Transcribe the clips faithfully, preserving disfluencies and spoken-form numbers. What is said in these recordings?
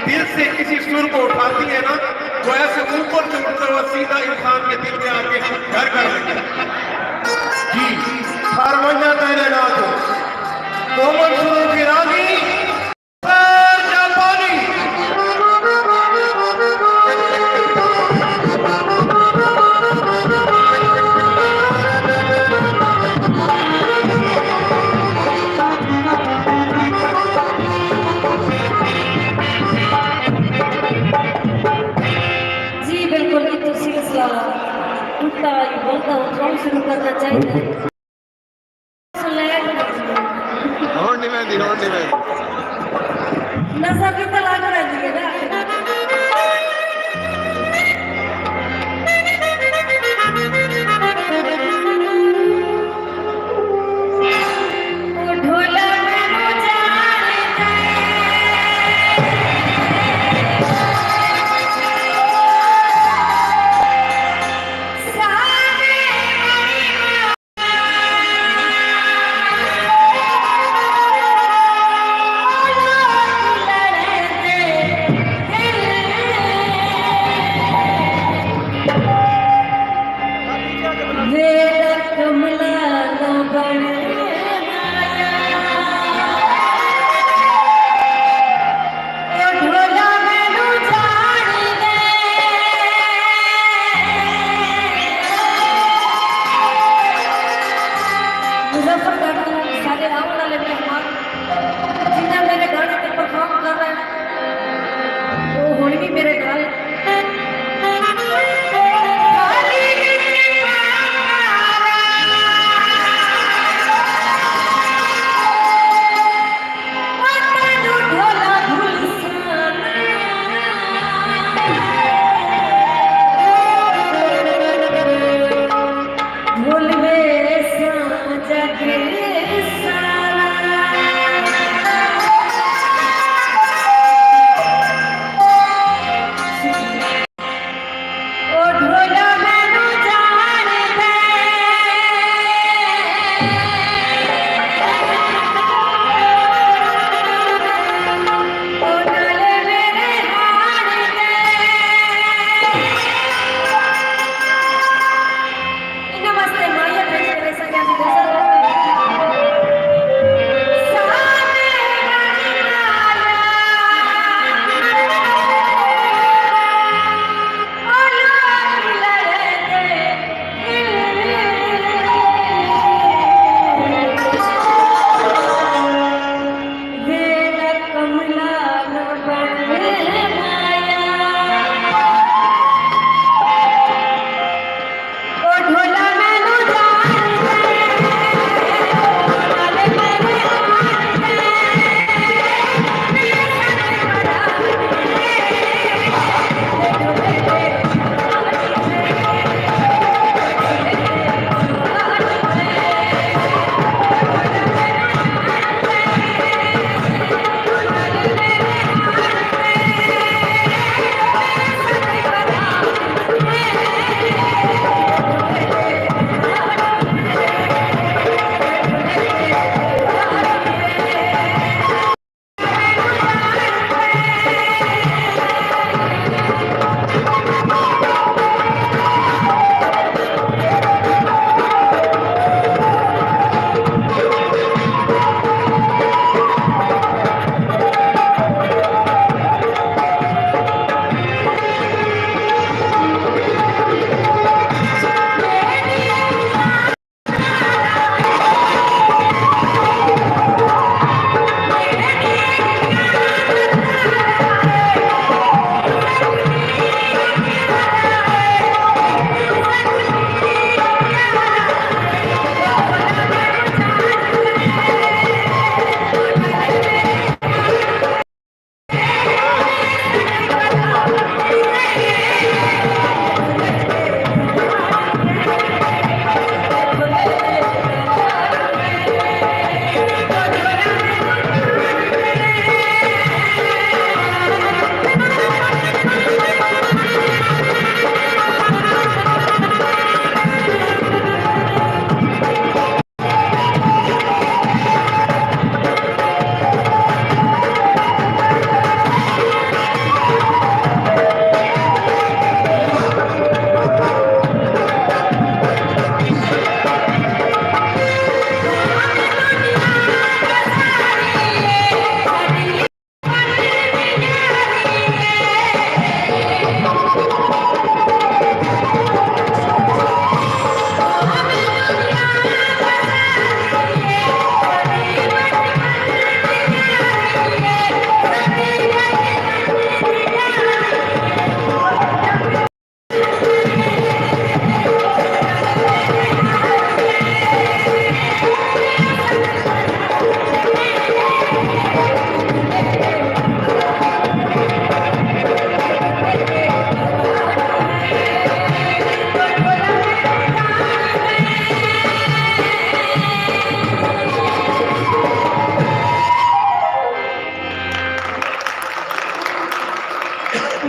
دل سے کسی سر کو اٹھاتی ہے نا، تو ایسے اوپر سے اٹھتا ہوا سیدھا انسان کے دل میں آ کے گھر کر لیتا ہے۔ جی، ہر ونجا تیرے نال تو۔ کومل سروں کی راگی، جاپانی۔ جی بالکل، اتھوں سلسلہ ٹوٹا، بولتا اتھوں شروع کرنا چاہیے۔ ہݨ نہیں ویندی، ہݨ نہیں ویندی۔ نظر بھی تو لگ رہی ہے نا۔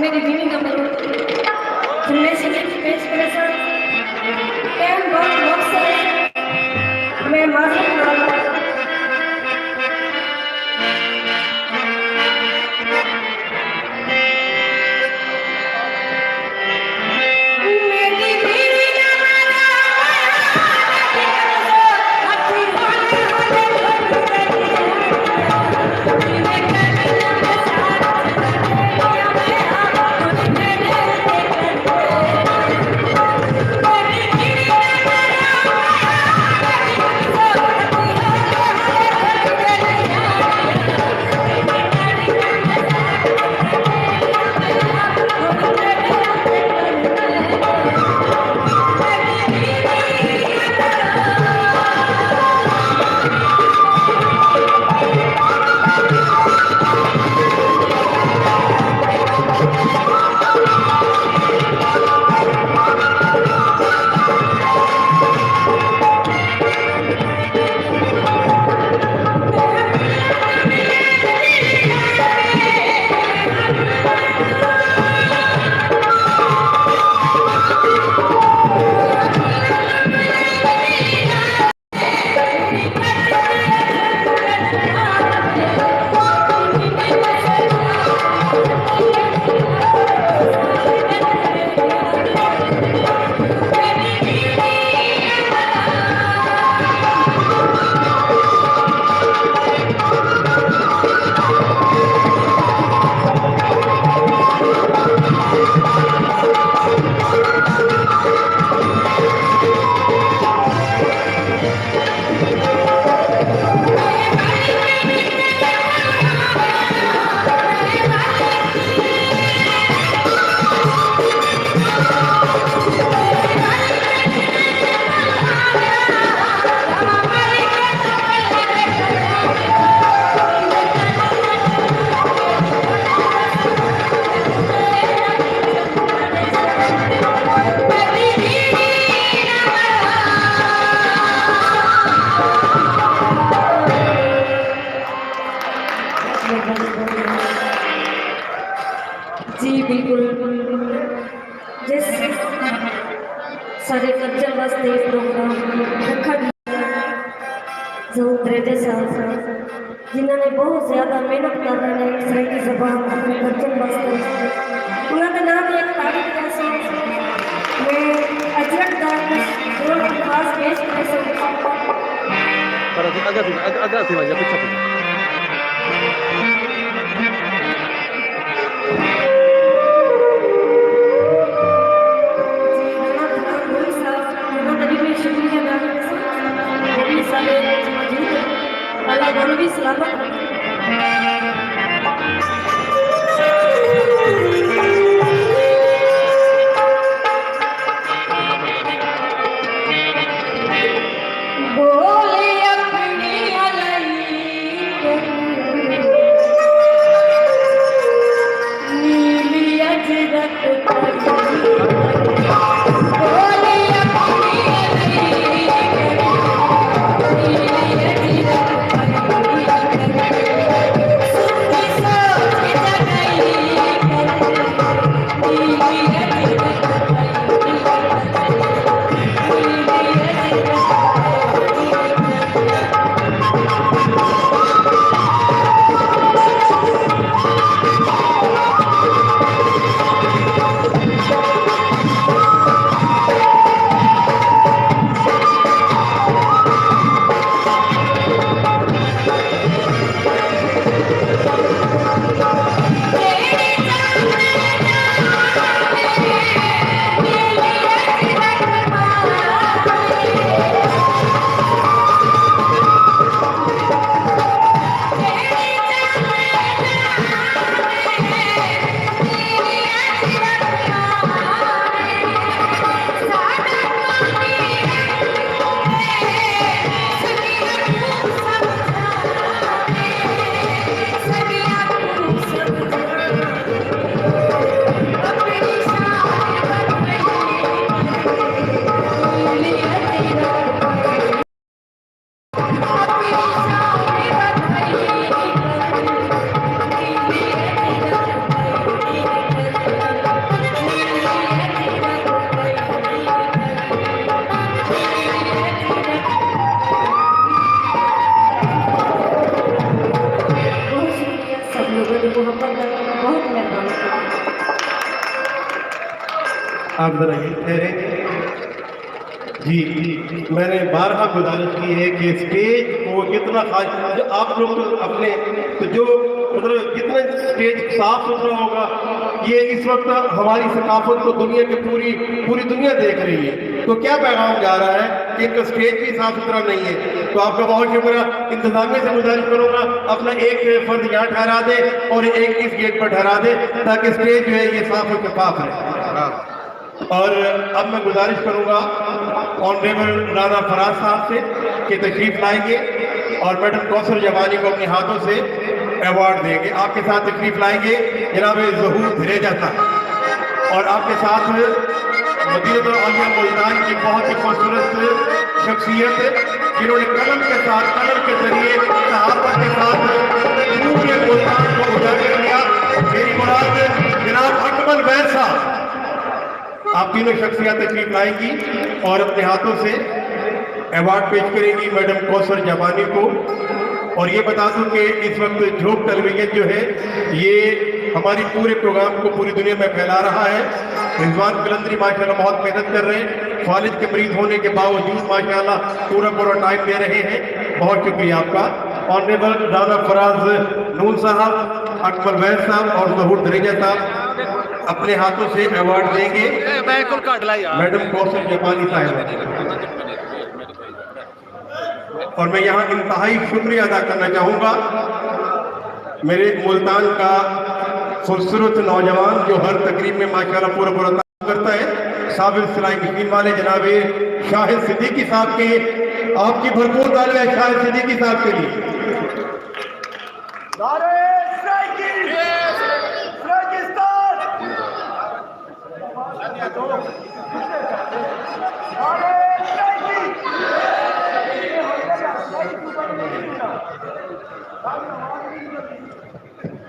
میری دینی نمبر جمناسٹک پیش کرے سن۔ ٹائم بہت مختصر ہے، میں معذرت نال جی بالکل، جس سارے کلچر واسطے پروگرام رکھا گیا، ظہور دریجہ صاحب، جنہاں نے بہت زیادہ محنت کر رہے ہیں سرائیکی زبان اپنے کلچر واسطے۔ انہاں دے نام تے ایک تاریخ ہے سو میں اجرک دا کچھ خاص پیش کرے سو۔ پر اڳاں تھی، اڳاں، اڳاں تھی ونڄ، پچھے تھی۔ بہت مہربانی۔ آپ ذرا یہیں ٹھہریں۔ جی، میں نے بارہا گزارش کی ہے کہ اسٹیج کو جتنا خاص، جو آپ لوگ تو اپنے، تو جو، مطلب، جتنا اسٹیج صاف ستھرا ہوگا، یہ اس وقت ہماری ثقافت کو دنیا کے پوری، پوری دنیا دیکھ رہی ہے۔ تو کیا پیغام جا رہا ہے کہ ان کا اسٹیج بھی صاف ستھرا نہیں ہے؟ تو آپ کا بہت شکریہ۔ انتظامیہ سے گزارش کروں گا، اپنا ایک فرد یہاں ٹھہرا دے اور ایک اس گیٹ پر ٹھہرا دے، تاکہ اسٹیج جو ہے یہ صاف و شفاف رہے۔ اور اب میں گزارش کروں گا آنریبل رانا فراز صاحب سے کہ تشریف لائیں گے اور میڈم کوثر جبانی کو اپنے ہاتھوں سے ایوارڈ دیں گے۔ آپ کے ساتھ تشریف لائیں گے جناب ظہور دھریجہ صاحب، اور آپ کے ساتھ مدینہ الاولیاء ملتان کی بہت ہی خوبصورت شخصیت، جنہوں نے قلم کے ساتھ، قلم کے ذریعے صحافت کے ساتھ پورے ملتان کو اجاگر کیا۔ میری مراد جناب اکمل ویس صاحب، آپ تینوں شخصیات تشریف لائیں گی اور اپنے ہاتھوں سے ایوارڈ پیش کریں گی میڈم کوثر جابانی کو۔ اور یہ بتا دوں کہ اس وقت جھوک ٹیلی ویژن جو ہے، یہ ہماری پورے پروگرام کو پوری دنیا میں پھیلا رہا ہے۔ رضوان قلندری ماشاءاللہ بہت محنت کر رہے ہیں، فالج کے مریض ہونے کے باوجود ماشاءاللہ پورا پورا ٹائم دے رہے ہیں۔ بہت شکریہ آپ کا۔ آنریبل رانا فراز نون صاحب، اکمل ویس صاحب اور ظہور دھریجہ صاحب اپنے ہاتھوں سے ایوارڈ دیں گے میڈم کوثر جاپانی صاحبہ۔ اور میں یہاں انتہائی شکریہ ادا کرنا چاہوں گا میرے ملتان کا خوبصورت نوجوان، جو ہر تقریب میں ماشاءاللہ پورا پورا تعاون کرتا ہے، صابر سلائی مشین والے جناب شاہد صدیقی صاحب کے۔ آپ کی بھرپور تالیاں شاہد صدیقی صاحب کے لیے۔ نعرہ سرائیکی! سرائیکستان!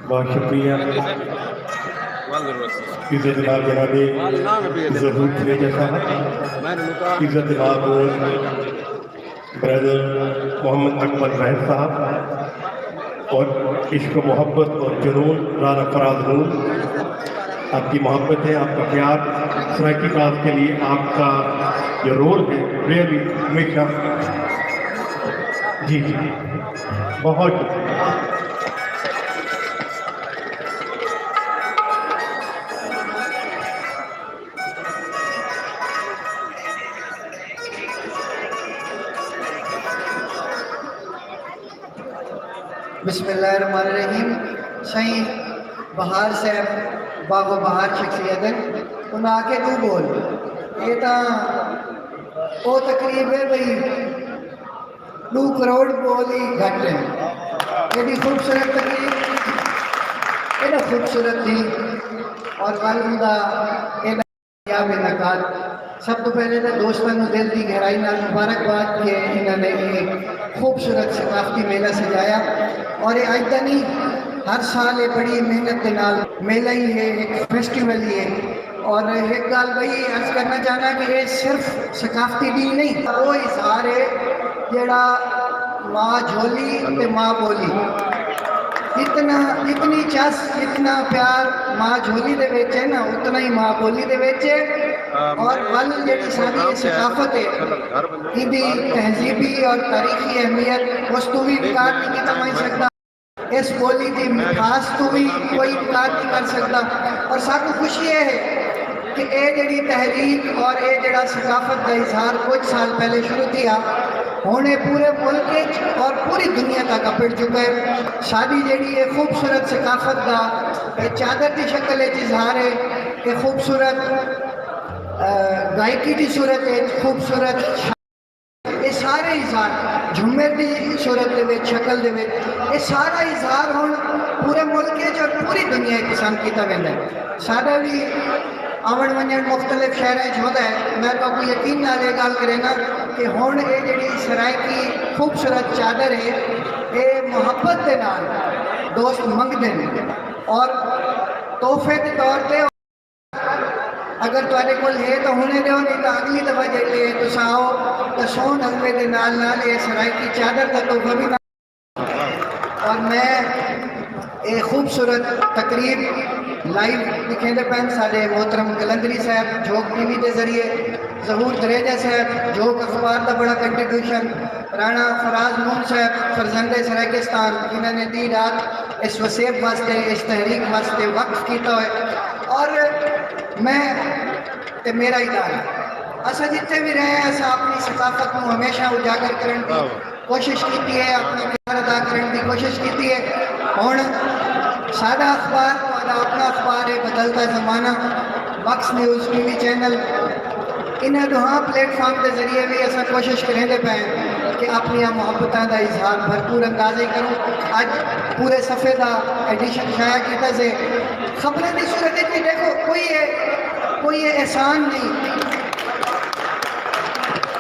بہت شکریہ۔ عزت دار جناب ظہور دھریجہ صاحب، عزت دار بردر محمد اکمل وحید صاحب اور عشق و محبت اور جنون رانا فراز نون، آپ کی محبت ہے، آپ کا پیار، سرائیکی کاز کے لیے آپ کا جو رول ہے، ریئلی ہمیشہ۔ جی جی، بہت شکریہ۔ بسم اللہ الرحمن الرحیم۔ سائیں بہار صاحب باغ و بہار شخصیت ہن، انہاں آکھے ݙو ٻول۔ اے تاں او تقریب ہے بھئی، ݙو کروڑ ٻول ہی گھٹ ہن۔ ایݙی خوبصورت تقریب، ایݙا خوبصورت ݙینہہ اور ول اوندا ایݙا کامیاب انعقاد۔ سب توں پہلے تاں دوستاں نوں دل دی گہرائی نال مبارکباد کہ انہاں نے اے خوبصورت ثقافتی میلہ سجایا، اور اے اڄ دا نہیں، ہر سال اے بڑی محنت دے نال میلہ ہی ہے، ہک فیسٹیول ہی ہے۔ اور ہک ڳالھ ٻئی عرض کرنا چاہنا کہ اے صرف ثقافتی ݙینہہ نہیں، او اظہار ہے جیڑھا ماں جھولی تے ماں ٻولی۔ جتنا، جتنی چس، جتنا پیار ماں جھولی دے وچ ہے نا، اتنا ہی ماں ٻولی دے وچ ہے۔ اور ول جیڑھی ساݙی اے ثقافت ہے، ایندی تہذیبی اور تاریخی اہمیت، اس توں وی انکار نہیں کیتا ونڄ سڳدا۔ اس ٻولی دی مٹھاس توں وی کوئی انکار نہیں کر سڳدا۔ اور ساکوں خوشی اے ہے کہ اے جیڑھی تحریک اور اے جیڑھا ثقافت دا اظہار کجھ سال پہلے شروع تھیا، ہݨ اے پورے ملک اچ اور پوری دنیا تک اپڑ چکا ہے۔ ساݙی جیڑھی اے خوبصورت ثقافت دا اے چادر دی شکل اچ اظہار ہے، اے خوبصورت، آ، گائیکی دی صورت اچ خوبصورت اے سارے اظہار، جھمر دی صورت دے وچ، شکل دے وچ، اے سارا اظہار ہݨ پورے ملک اچ اور پوری دنیا اچ پسند کیتا ویندا ہے۔ ساݙا وی آوݨ ونڄݨ مختلف شہراں اچ ہوندا ہے۔ میں تہاکوں یقین نال اے ڳالھ کرینداں کہ ہݨ اے جیڑھی سرائیکی خوبصورت چادر ہے، اے محبت دے نال دوست منگدے نے اور تحفے دے طور تے اگر تہاݙے کول ہے تاں ہݨے ݙیو، نہیں تاں اڳلی دفعہ جیڑھے تساں آؤ تاں سوہݨ حلوے دے نال نال اے سرائیکی چادر دا تحفہ وی نال۔ اور میں اے خوبصورت تقریب لائیو ݙکھیندے پئن ساݙے محترم قلندری صاحب جھوک ٹی وی دے ذریعے، ظہور دھریجہ صاحب جھوک اخبار دا بڑا کنٹریبیوشن، رانا فراز نون صاحب فرزند سرائیکستان، جنہاں نے ݙینہہ رات اس وسیب واسطے، اس تحریک واسطے وقف کیتا ہوئے۔ اور میں تے میرا ادارہ، اساں جتھے وی رہے ہیں، اساں اپݨی ثقافت نوں ہمیشہ اجاگر کرݨ دی کوشش کیتی ہے، اپݨا کردار ادا کرݨ دی کوشش کیتی ہے۔ ہݨ ساݙا اخبار، تہاݙا اپݨا اخبار ہے بدلتا زمانہ، books news T V channel, انہاں ݙوہاں پلیٹ فارم دے ذریعے وی اساں کوشش کریندے پئے ہیں کہ اپݨیاں محبتاں دا اظہار بھرپور انداز اچ کروں۔ اڄ پورے صفحے دا ایڈیشن شائع کیتا سے۔ خبریں دی صورت اچ وی ݙیکھو، کوئی اے، کوئی اے احسان نہیں۔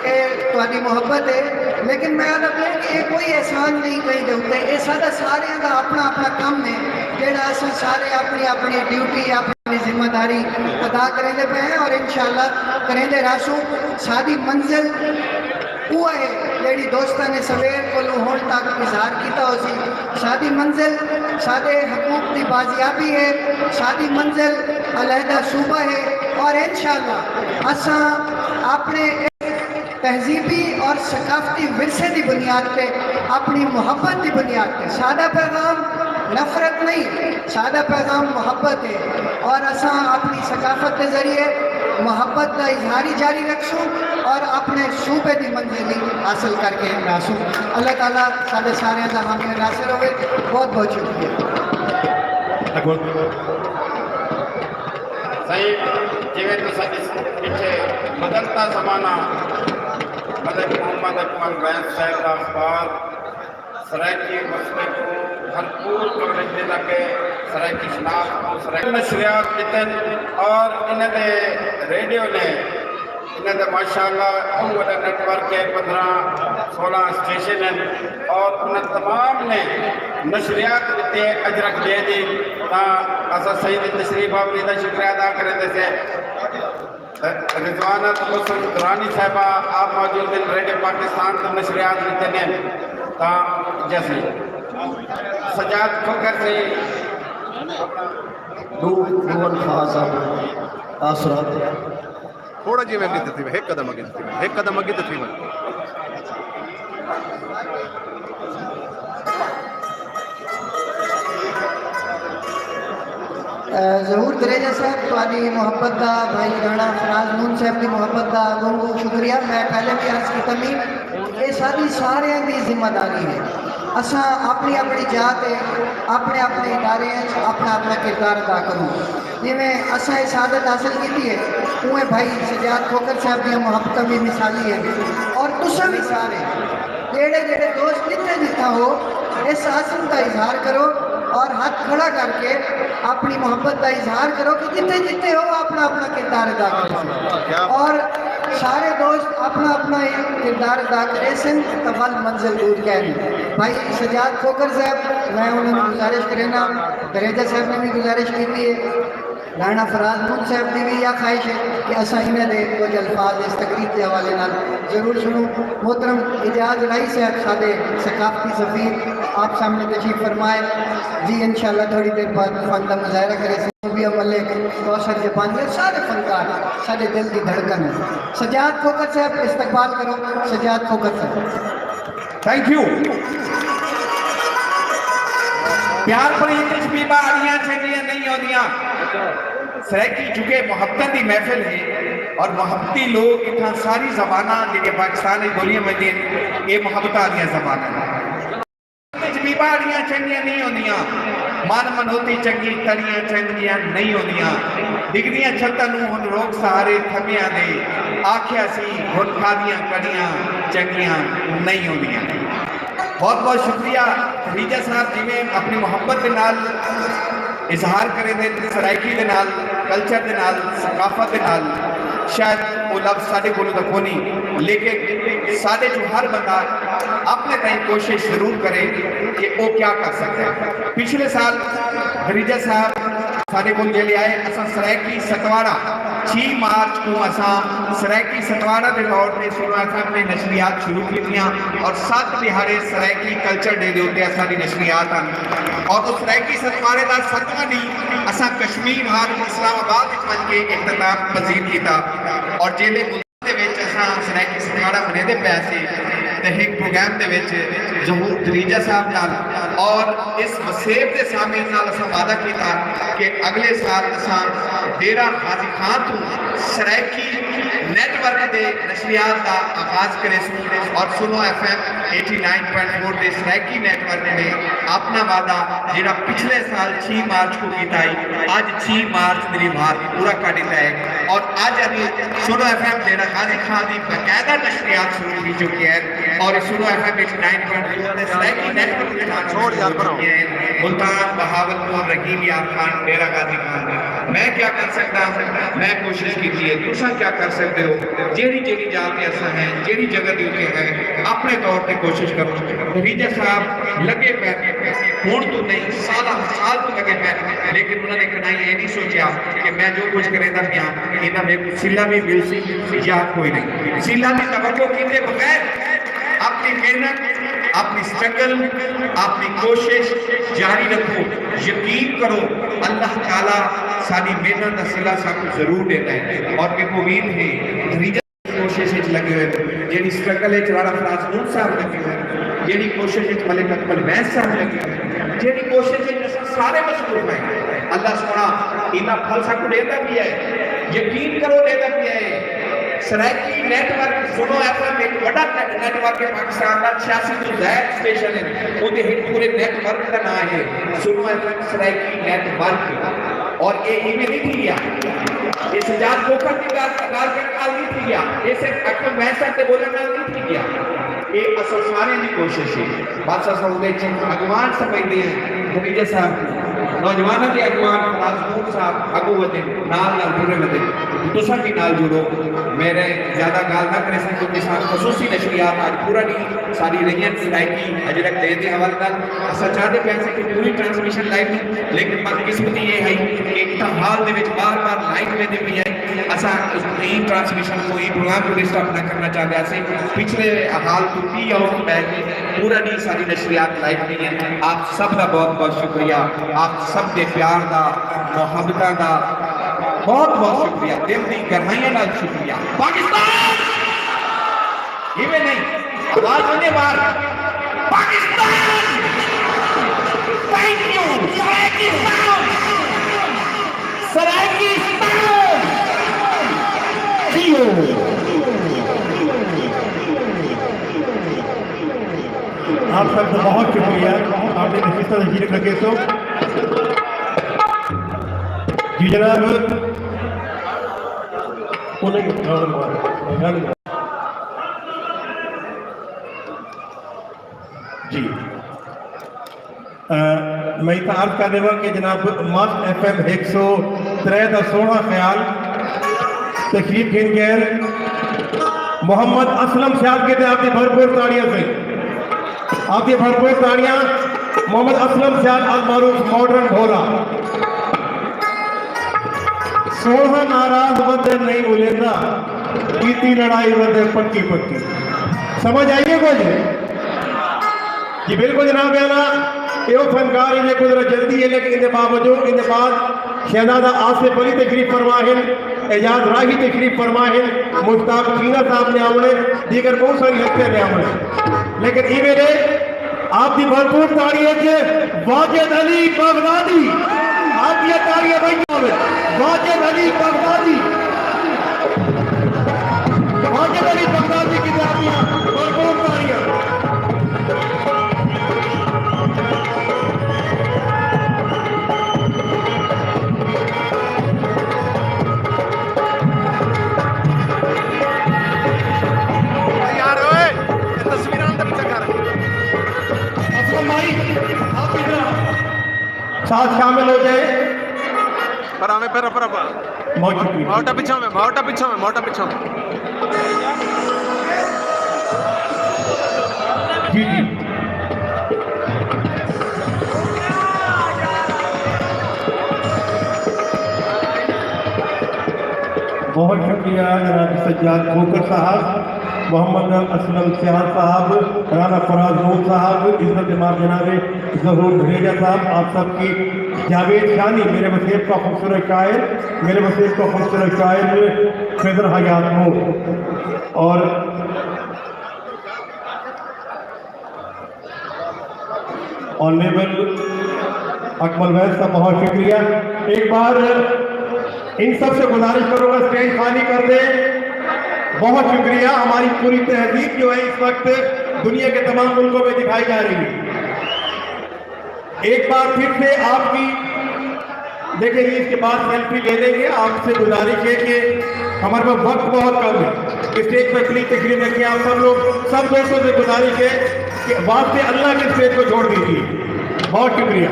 اے تہاݙی محبت ہے، لیکن میں آہدا پیا کہ اے کوئی احسان نہیں کہیں دے اتے، اے ساݙا ساریاں دا اپݨا اپݨا کم ہے، جیڑھا اساں سارے اپݨی اپݨی ڈیوٹی، اپݨی ذمہ داری ادا کریندے پئے ہیں اور انشاءاللہ کریندے رہسوں۔ ساݙی منزل اوہ ہے جیڑھی دوستاں نے سویر کولوں ہݨ تک اظہار کیتا ہوسی۔ ساݙی منزل ساݙے حقوق دی بازیابی ہے، ساݙی منزل علیحدہ صوبہ ہے اور انشاءاللہ اساں اپݨے تہذیبی اور ثقافتی ورثے دی بنیاد تے، اپݨی محبت دی بنیاد تے، ساݙا پیغام نفرت نہیں، ساݙا پیغام محبت ہے اور اساں اپݨی ثقافت دے ذریعے محبت دا اظہار ہی جاری رکھسوں اور اپݨے صوبے دی منزل ہی حاصل کر کے رہسوں۔ اللہ تعالیٰ ساݙے ساریاں دا حامی و ناصر ہووے۔ بہت بہت شکریہ۔ اڳوں سائیں، جیویں تساں ݙس-، پچھے بدلتا زمانہ ملک محمد اکمل بینس صاحب دا اخبار سرائیکی مسئلے کوں بھرپور کوریج ݙیندا پئے، سرائیکی شناخت کوں سرائیکی نشریات ݙتن اور انہاں دے ریڈیو نے، انہاں دا ماشاءاللہ ٻہوں وݙا نیٹ ورک ہے، پندرہ سولہ اسٹیشن ہن اور انہاں تمام نے نشریات ݙتے۔ اجرک ݙے دی تاں اساں سئیں دی تشریف آوری دا شکریہ ادا کریندے سے۔ رضوانہ تبسم درانی صاحبہ آپ موجود ہن، ریڈیو پاکستان توں نشریات ݙتے نے تاں جیسے سجاد کھوکھر سئیں۔ ݙو ݙو الفاظ آپ تاثرات۔ تھوڑا جیویں اڳے تے تھیوے، ہک قدم اڳے تے تھیوے، ہک قدم اڳے تے تھیوے۔ ظہور دھریجہ صاحب، تہاݙی محبت دا، بھائی رانا فراز نون صاحب دی محبت دا ڳوں ڳوں شکریہ۔ میں پہلے وی عرض کیتا می، اے ساݙی ساریاں دی ذمہ داری ہے۔ اساں اپݨی اپݨی جاہ تے اپݨے اپݨے ادارے اچ اپݨا اپݨا کردار ادا کروں۔ جیویں اساں اے سعادت حاصل کیتی ہے، اونویں بھائی سجاد کھوکھر صاحب دیاں محبتاں وی مثالی ہن۔ اور تساں وی سارے جیڑھے جیڑھے دوست جتھاں جتھاں ہو، اس عزم دا اظہار کرو اور ہتھ کھڑا کر کے اپݨی محبت دا اظہار کرو کہ جتھے جتھے ہو اپݨا اپݨا کردار ادا کرو اور سارے دوست اپݨا اپݨا کردار ادا کریسن تاں ول منزل دور کائنی۔ بھائی سجاد کھوکھر صاحب، میں انہاں نوں گزارش کرینداں، دھریجہ صاحب نے وی گزارش کیتی ہے، رانا فراز نون صاحب دی وی ایہا خواہش ہے کہ اساں انہاں دے کجھ الفاظ اس تقریب دے حوالے نال ضرور سݨوں۔ محترم اعجاز راہی صاحب ساݙے ثقافتی سفیر آپ سامݨے تشریف فرما ہے۔ جی انشاءاللہ تھوڑی دیر بعد فن دا مظاہرہ کریسن۔ نوبیہ ملک، کوثر جاپانی اور سارے فنکار ساݙے دل دی دھڑکن ہن۔ سجاد کھوکھر صاحب استقبال کرو، سجاد کھوکھر صاحب۔ Think U. پیار پریت اچ بی باہڑیاں چنگیاں نہیں ہوندیاں۔ سرائیکی چونکہ محبتاں دی محفل ہے اور محبتی لوگ اتھاں ساری زباناں جیڑھیاں پاکستان اچ بولیاں ویندیاں ہن، اے محبتاں آلیاں زباناں ہن۔ اچ بی باہڑیاں چنگیاں نہیں ہوندیاں، من منوتی چنگی تڑیاں چنگیاں نہیں ہوندیاں۔ ڈگدیاں چھتاں نوں ہن روک سہارے تھمیاں دے، آکھیا سی ہن کھادیاں کڑیاں چنگیاں نہیں ہوندیاں۔ بہت بہت شکریہ خدیجہ صاحب، جیویں اپݨی محبت دے نال اظہار کریندے، سرائیکی دے نال، کلچر دے نال، ثقافت دے نال، شاید او لفظ ساݙے کولوں تاں کونی، لیکن ساݙے چوں ہر بندہ اپݨے تائیں کوشش ضرور کرے کہ او کیا کر سڳدا ہے۔ پچھلے سال خدیجہ صاحب ساݙے کول جیلے آئے، اساں سرائیکی ستواڑا چھی مارچ کوں اساں سرائیکی ستواڑا دے طور تے سنو ایف ایم تے نشریات شروع کیتیاں اور ست ݙیہاڑے سرائیکی کلچر ڈے دے اتے اساں دی نشریات ہن اور او سرائیکی ستواڑے دا ستواں ݙینہہ اساں کشمیر ہال اسلام آباد وچ ونڄ کے اختتام پذیر کیتا اور جیلے ملتان دے وچ اساں سرائیکی ستواڑا منیندے پئے ہاسے تے ہک پروگرام دے وچ ظہور دھریجہ صاحب نال اور اس وسیب دے سامعین نال اساں وعدہ کیتا کہ اڳلے سال اساں ڈیرہ غازی خان توں سرائیکی نیٹ ورک دے نشریات دا آغاز کریسوں اور Suno F M eighty nine point four دے سرائیکی نیٹ ورک نے اپݨا وعدہ جیڑھا پچھلے سال چھی مارچ کوں کیتا ہئی، اڄ چھی مارچ دی وات پورا کر ݙتا ہے اور اڄ ابھی سنو ایف ایم ڈیرہ غازی خان دی باقاعدہ نشریات شروع تھی چکی ہے اور Suno F M eighty nine point four دے سرائیکی نیٹ ورک دے نال شروع تھی چکی ہے۔ ملتان، بہاول پور، رحیم یار خان، ڈیرہ غازی خان۔ میں کیا کر سکدا ہاں؟ میں کوشش کیتی ہے، تساں کیا کر سکدے ہو؟ جیڑھی جیڑھی جا تے اساں ہیں، جیڑھی جگہ دے اتے ہیں، اپݨے طور تے کوشش کرو۔ دھریجہ صاحب لڳے پئے، ہݨ توں نہیں، سالاں سال توں لڳے پئے، لیکن انہاں نے کݙاہیں اے نہیں سوچیا کہ میں جو کجھ کریندا پیاں، ایندا میکوں صلہ وی ملسی یا کوئی نہیں۔ صلہ دی توقع کیتے بغیر اپݨی محنت، اپݨی سٹرگل، اپݨی کوشش جاری رکھو۔ یقین کرو، اللہ تعالیٰ ساݙی محنت دا صلہ ساکوں ضرور ݙیندا ہے۔ اور میکوں امید ہے، دھریجہ کوشش وچ لڳے ہوئے ہن، جیڑھی سٹرگل وچ رانا فراز نون صاحب لڳے ہوئے ہن، جیڑھی کوشش وچ ملک اکمل ویس صاحب لڳے ہوئے ہن، جیڑھی کوشش وچ اساں سارے مصروف ہیں۔ اللہ سوہݨا ایندا پھل ساکوں ݙیندا پیا ہے، یقین کرو ݙیندا پیا ہے۔ سرائیکی نیٹ ورک سنو ایف ایم ہک وݙا نیٹ، نیٹ ورک ہے پاکستان دا، چھیاسی توں زائد اسٹیشن ہن، اوندے ہک پورے نیٹ ورک دا ناں ہے Suno F M Saraiki network. اور اے ایویں نہیں تھی ڳیا، اے سجاد کھوکھر دی ڳالھ، ڳالھ کرݨ نال نہیں تھی ڳیا، اے صرف اکرم ویس صاحب دے ٻولݨ نال نہیں تھی ڳیا۔ اے اساں سارے دی کوشش ہے۔ بس اساں اوندے وچ اڳواݨ سمجھدے ہیں دھریجہ صاحب کوں۔ نوجواناں دے اڳواݨ فراز نون صاحب اڳوں ودھن، نال نال جڑے ودھن۔ تساں وی نال جڑو۔ میݙے زیادہ ڳالھ نہ کریساں کیونکہ اساں خصوصی نشریات اڄ پورا ݙینہہ ساݙی رہیاں سرائیکی اجرک ڈے دے حوالے نال۔ اساں چاہندے پئے ہاسے کہ پوری ٹرانسمیشن لائیو تھی، لیکن بدقسمتی اے ہئی کہ اتھاں ہال دے وچ بار بار لائٹ ویندی پئی ہئی۔ اساں ایں ٹرانسمیشن کوں، ایں پروگرام کوں ڈسٹرب نہ کرݨا چاہندے ہاسے۔ پچھلے ہال توں ٹی ہاؤس توں ٻہہ کے پورا ݙینہہ ساݙی نشریات لائیو تھی ہن۔ آپ سب دا بہت بہت شکریہ، آپ سب دے پیار دا، محبتاں دا بہت بہت شکریہ، دل دی گہرائیاں نال شکریہ۔ پاکستان! ایویں نہیں، آواز ونڄے ٻاہر۔ پاکستان! Thank you, Saraikistan! سرائیکستان! جیو! آپ سب دا بہت شکریہ، آپ نے نشستہ تشریف رکھے تو۔ جی جناب، جی۔ میں اتھاں عرض کر ݙیواں کہ جناب مست ایف ایم ہک سو ترے دا سوہݨا خیال تشریف گھن ڳئے۔ محمد اسلم سیال کیتے آپ دی بھرپور تاڑیاں سے، آپ دی بھرپور تاڑیاں۔ محمد اسلم سیال المعروف ماڈرن ڈھولا۔ سوہݨا ناراض ودے نہیں ولیندا، کیتی لڑائی ودے پکی پکی۔ سمجھ آئی ہے کجھ؟ جی بالکل جناب اعلیٰ، ایہو فنکار ہے جیکوں ذرا جلدی ہے، لیکن ایندے باوجود، ایندے بعد شہزادہ آصف علی تشریف فرما ہن، اعجاز راہی تشریف فرما ہن، مشتاق چینا صاحب نے آوݨے، دیگر بہت ساری ہستیاں نے آوݨے۔ لیکن ایویں نے آپ دی بھرپور تاڑی ہے کہ واجد علی بغدادی، آپ دی تاڑیاں بھائی ہووے۔ واجد علی بغدادی، واجد علی بغدادی کی تاڑیاں، بھرپور تاڑیاں۔ یار اوئے، اے تصویراں تے پچھا کر۔ اسلم بھائی، آپ ادھر آؤ۔ ساتھ شامل ہو جائے۔ پر آویں، پر، پر، پر۔ بہت شکریہ۔ بھاوٹا پچھا میں، بھاوٹا پچھا میں، بھاوٹا پچھا میں۔ جی، جی۔ بہت شکریہ جناب سجاد کھوکھر صاحب، محمد اسلم سیال صاحب، رانا فراز نور صاحب، عزت امام جناب ظہور دھریجہ صاحب، آپ سب کی۔ جاوید شانی، میرے وسیب کا خوبصورت شاعر، میرے وسیب کا خوبصورت شاعر خضر حیات نور، اور آنریبل اکمل ویس کا بہت شکریہ۔ ایک بار ان سب سے گزارش کروں گا، اسٹیج خالی کر دیں۔ بہت شکریہ۔ ہماری پوری تہذیب جو ہے اس وقت دنیا کے تمام ملکوں میں دکھائی جا رہی ہے۔ ایک بار پھر سے آپ کی، دیکھیں جی، اس کے بعد سیلفی لے لیں گے۔ آپ سے گزارش ہے کہ ہمارے پاس وقت بہت کم ہے، اسٹیج پر پلیز تشریف رکھیں۔ آپ سب لوگ، سب دوستوں سے گزارش ہے کہ واسطے اللہ کے اسٹیج کو چھوڑ دیجیے۔ بہت شکریہ۔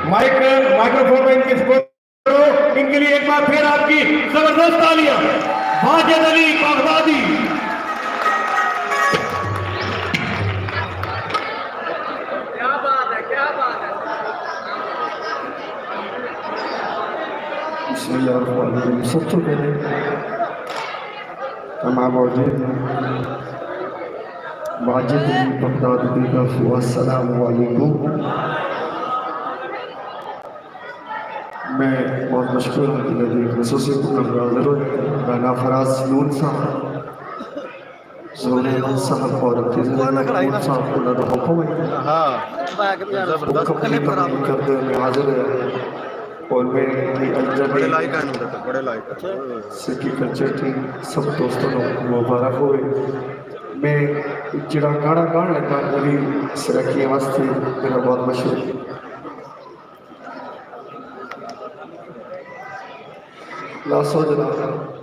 مائیک، مائیکروفون میں ان کی سپورٹ کرو۔ ان کے لیے ایک بار پھر آپ کی زبردست تالیاں۔ واجد علی بغدادی۔ بسم اللہ الرحمن الرحیم۔ سب تو پہلے تمام موجود واجد علی بغدادی دی طرف السلام علیکم۔ میں بہت مشکور ہاں کہ میری خصوصی پروگرام حاضر ہوئے۔ رانا فراز نون صاحب، زہور احمد صاحب اور عزیز احمد نون صاحب، انہاں دا حکم ہے۔ ہاں، زبردست۔ حکم کی پیروی کردے ہوئے میں حاضر ہاں۔ اور میں اجنبی بڑے لائق ہیں، بڑے لائق ہیں۔ سکی کلچر ٹیم سب دوستوں کو مبارک ہوئے۔ میں جڑا گانا گان لگا، وہ بھی سرائیکیاں واسطے میرا بہت مشہور ہے۔ لا سو جناب۔